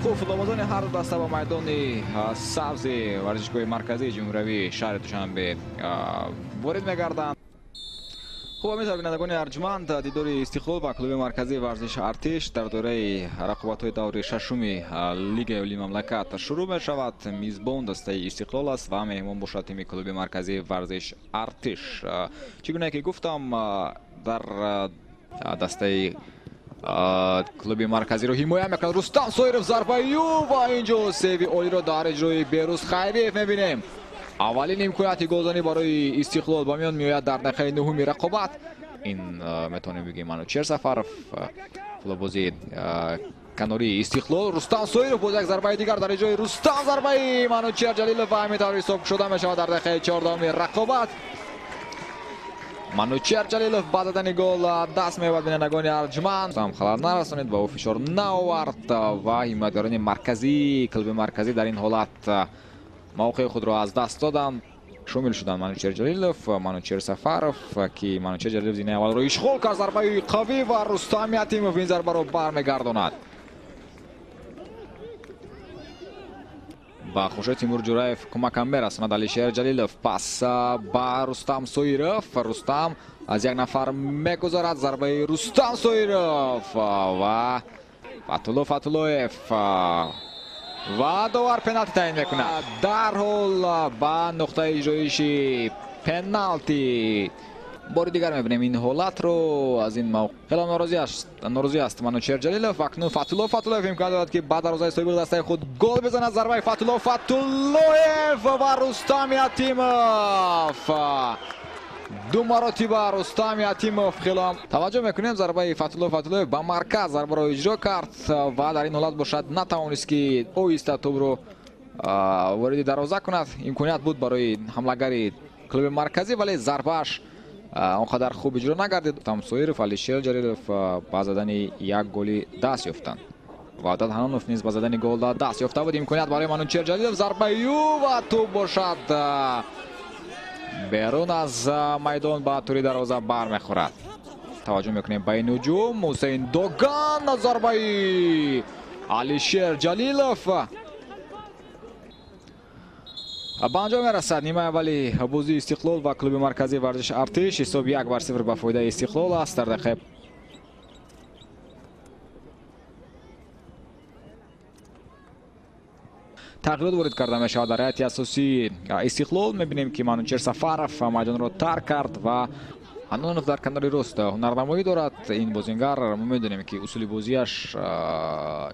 Хуб, футболбозони ҳар ду даста ба майдони сабзи варзишгоҳи марказии ҷумҳуриявии шаҳри Душанбе ворид мегарданд. Хуб, ҳамин тавр, бинандагони арҷманд, дидори Истиқлол ва клуби марказии варзиши Артиш дар доираи рақобатҳои даври шашуми Лигаи олии мамлакат шурӯъ мешавад. Мизбон дастаи Истиқлол аст ва меҳмон бошад тими клуби марказии варзиш Артиш. Чӣ гуна ки гуфтам, дар дастаи клуби марказиро ҳимоя мекунад Рустам Соиров. Зарбаи ӯ ва инҷо сейви олиро дар иҷрои Берӯз Хайриев мебинем. Аввалин имконияти голзанӣ барои Истиқлол ба миён меояд дар дақиқаи нуҳуми рақобат. Ин метавонем бигӯем Манучер Сафаров, футболбози канории Истиқлол. Рустам Соиров боз як зарбаи дигар дар иҷрои Рустам, зарбаи Манучер Ҷалилов ва ҳамин тавр ҳисоб шуда мешавад дар дақиқаи 14-уми рақобат. Манучер Ҷалилов ба задани гол даст меёбад. Бинандагони арҷманд, ҳам халал нарасонид, ба ӯ фишор наовард ва ҳимоятгарони марказии клуби марказӣ дар ин ҳолат мавқеи худро аз даст доданд. Шомил шуданд Манучер Ҷалилов, Манучер Сафаров, ки Манучер Ҷалилов зинаи аввалро ишғол кард. Зарбаи қавӣ ва Рустам Ятимов ин зарбаро бармегардонад. Ба Хуршед Тимур Ҷураев кӯмакам мерасонад Алишер Ҷалилов. Пас ба Рустам Соиров. Рустам аз як нафар мегузарад. Зарбаи Рустам Соиров ва Фатулло Фатуллоев ва довар пеналти таъин мекунад. Дарҳол ба нуқтаи иҷроиши пеналти бори дигар мебинем ин ҳолатро. Аз ин мавқеъ хело норозӣ аст Манучер Ҷалилов. Акнун Фатулло Фатуллоев имкон дорад, ки ба дарвозаи соҳиби дастаи худ гол бизанад. Зарбаи Фатулло Фатуллоев ва Рустам Ятимов. Ду маротиба Рустам Ятимов. Хело таваҷҷӯҳ мекунем, зарбаи Фатулло Фатуллоев ба марказ зарбаро иҷро кард ва дар ин ҳолат бошад натавонист, ки оҳиста тӯбро вориди дарвоза кунад. Имконият буд барои ҳамлагари клуби марказӣ, вале зарбааш он қадар хуб иҷро нагардид. Рустам Соиров, Алишер Ҷалилов ба задани як голи даст ёфтанд. Ваҳдат Ҳанонов низ ба задани гол даст ёфта буд. Имконият барои Манучер Ҷалилов, зарбаи ӯ ва тӯб бошад берун аз майдон ба тури дарвоза бармехӯрад. Таваҷҷӯҳ мекунем ба ин ҳуҷум. Ҳусейн Доган, зарбаи Алишер Ҷалилов. Ба анҷом мерасад нимаи аввали бозии Истиқлол ва клуби марказии варзиши Артиш. Ҳисоб 1-0 ба фоидаи Истиқлол аст. Дар дақиқаи тағйирот ворид карда мешавад дар ҳайати асосии Истиқлол. Мебинем, ки Манучер Сафаров майдонро тарк кард ва Ҳанонов дар канори рост ҳунарнамоӣ дорад. Ин бозингар, мо медонем, ки усули бозиаш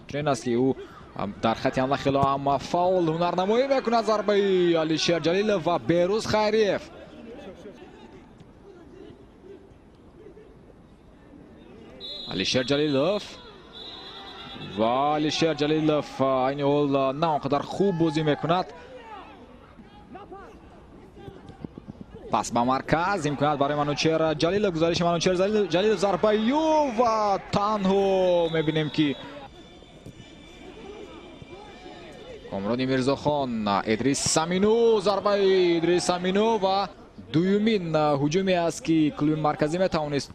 чунин аст, ки ӯ дар хати ҳамла хело ҳам фаъол ҳунарнамоӣ мекунад. Зарбаи Алишер Ҷалилов ва Берӯз Хайриев. Алишер Ҷалилов ва Алишер Ҷалилов айни ҳол на он қадар хуб бозӣ мекунад. Пас ба марказ, имконият барои Манучер Ҷалилов, гузариши Манучер Ҷалилов, зарбаи ӯ ва танҳо мебинем, ки Комрони Мирзохон, Идрис Самину, зарбаи Идрис Самину ва дуюмин ҳуҷуме аст, ки клуби марказӣ метавонист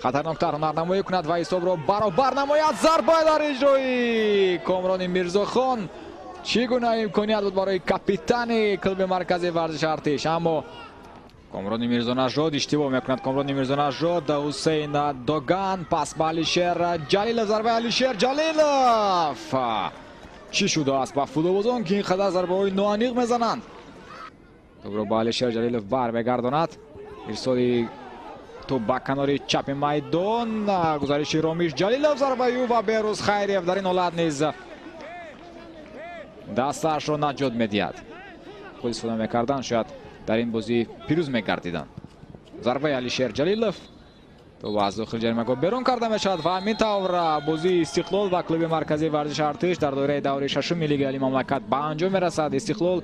хатарноктар ҳунарнамоӣ кунад ва ҳисобро баробар намояд. Зарба дар иҷрои Комрони Мирзохон. Чӣ гуна имконият буд барои капитани клуби марказии варзиши Артиш, аммо Комрони Мирзонажод иштибоҳ мекунад. Комрони Мирзонажод, Ҳусейн Доган, пас ба Алишер Ҷалилов, зарбаи Алишер Ҷалилов. Чӣ шудааст ба футболбозон, ки ин қадар зарбаҳои ноаниқ мезананд? Тӯбро ба Алишер Ҷалилов бармегардонад. Ирсоли тӯб ба канори чапи майдон, гузариши Ромиш Ҷалилов, зарбаи ӯ ва Берӯз Хайриев дар ин ҳолат низ дастаашро наҷот медиҳад. Худ истифода мекарданд, шояд дар ин бозӣ пирӯз мегардиданд. Зарбаи Алишер Ҷалилов, тӯб аз дохили ҷаримагоҳ берун карда мешавад ва ҳамин тавр бозии Истиқлол ва клуби марказии варзиши Артиш дар доираи даври шашуми Лигаи олии мамлакат ба анҷом мерасад. Истиқлол